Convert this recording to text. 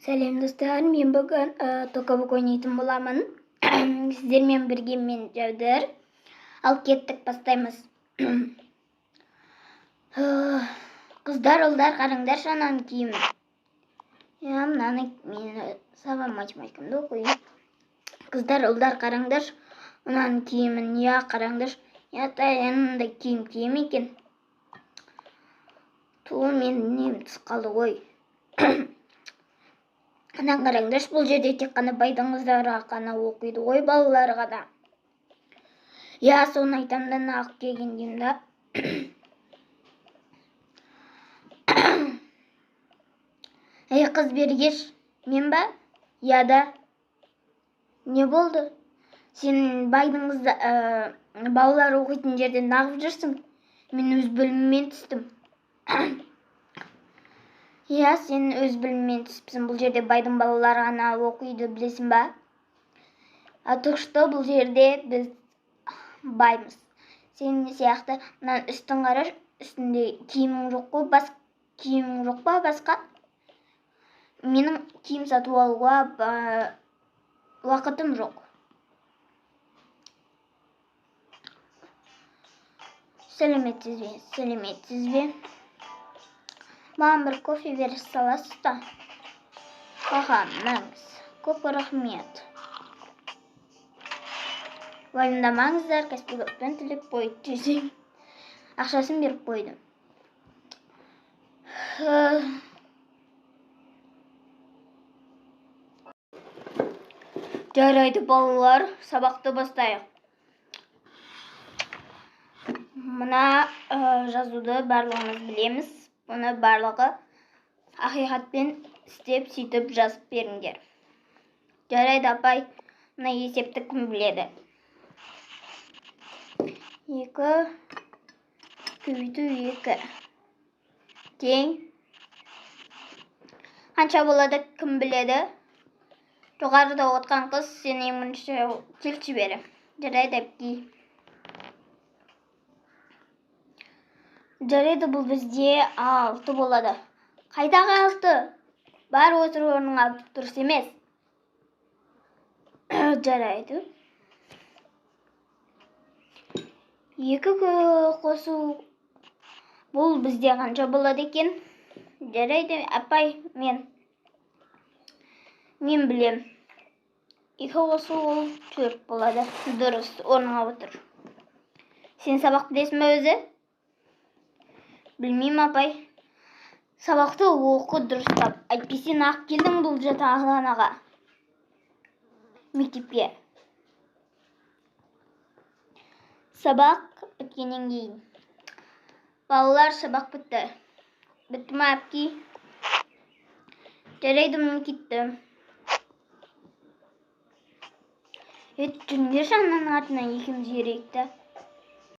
Сәлем достар, мен бүгін Тока Бока ойнайтын боламын. Сіздермен бірге мен Жәудір. Ал кеттік, бастаймыз. Қыздар, ұлдар, қараңдаршы ананың киімін. Я, мынаны мен сабақ математикамды оқиын. Қыздар, ұлдар, қараңдаршы мынаның киімін. Я, қараңдаршы. Я, мынандай киім кием екен. Ту, мен нем түсіп қалды ғой. Анан қараңдаршы, бұл жерде тек қана байдың қыздары ғана оқиды ғой, балалар ғана. Я, соны айтам да, нағып келген деймін да. Ей, қыз, бері келші. Мен ба? Я да. Не болды? Сен байдың қызы, балалар оқитын жерден нағып жүрсің. Мен өз бөліміммен түстім. Я, сен өз біліммен түспісің. Бұл жерде байдың балалары ғана оқиды, білесің ба? А то что бұл жерде біз баймыз. Сен сияқты мынаның үстін қарашы, үстінде киімің жоқ қой, бас киімің жоқ па басқа? Менің киім сатып алуға уақытым жоқ. Сәлеметсіз бе? Сәлеметсіз бе? Маған бір кофе бере саласыз ба? Аха, мынаңыз. Көп рахмет. Уайымдамаңыздар, Каспий кодпен төлеп қойды десең. Ақшасын беріп қойдым. Жарайды, балалар, сабақты бастайық. Мына жазуды барлығымыз білеміз. Бұны барлығы ақиқатпен істеп, сөйтіп жазып беріңдер. Жарайды, апай, мына есепті кім біледі? 2 көбейту 2 тең қанша болады, кім біледі? Жоғарыда отқан қыз, сен ең бірінші келші бері. Жарайды, әпкей. Жарайды, бұл бізде 6 болады. Қайдағы 6? Бар, отыр орныңа, дұрыс емес. Жарайды. 2 қосу бұл бізде қанша болады екен? Жарайды, апай, мен білем. 2 қосу ол 4 болады. Дұрыс, орныңа отыр. Сен сабақ білесің бе өзі? Білмеймін, апай. Сабақты оқы дұрыстап. Әйтпесе нақ келдің бұл жатақханаға. Мектепке. Сабақ біткеннен кейін. Балалар, сабақ бітті. Бітті ме, әпкей? Жарайды, мен кеттім. Ет, жүріңдерші ананың артынан екеуміз ерейік та.